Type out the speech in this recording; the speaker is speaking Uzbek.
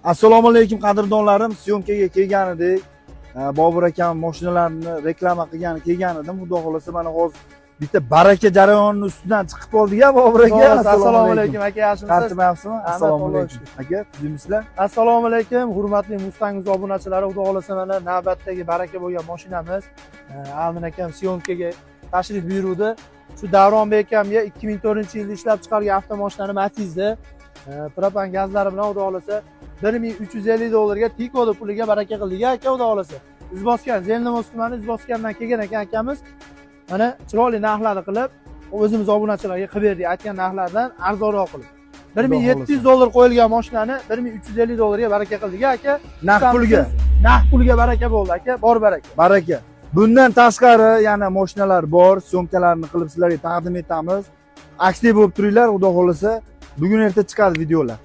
Assalomu alaykum, qadrdonlarim. Съёмка ga kelgan edik. Bobur akam mashinalarni reklama qilgani kelgan edim. Xudo xohlasa, mana hozir bitta baraka jarayonini ustidan chiqib qoldik ya, Bobur aka. Assalomu alaykum, aka, yaxshimisiz? Charchamayapsizmi? Assalomu Allohga alaykum. Aka, tuzukmisizlar? Assalomu alaykum, hurmatli Mustang obunachilari. Xudo xohlasa, mana navbatdagi baraka bo'lgan mashinamiz. Almin akam съёмка ga tashrif buyurdi. Shu Davronbek akamga 2004-yilda ishlab chiqargan avtomashinani, Matizda propan gazlari bilan, xudo xohlasa, 1350 dollarga Tikodi puliga baraka qildik, aka, xudo xohlasa. Izboskan, Zelenogorsk tumani Izboskandan kelgan ekan akamiz. Mana chiroyli narxlarni qilib, o'zimiz obunachilarga qilib berdik, aytgan narxlardan arzonroq qilib. 1700 dollar qo'yilgan mashinani 1350 dollarga baraka qildik, aka. Naqd pulga. Naqd pulga baraka bo'ldi, aka, bor baraka. Baraka. Bundan tashqari yana mashinalar bor, съёмка larni qilib sizlarga taqdim etamiz. Aktiv bo'lib turinglar, xudo xohlasa, bugun erta chiqadi videolar.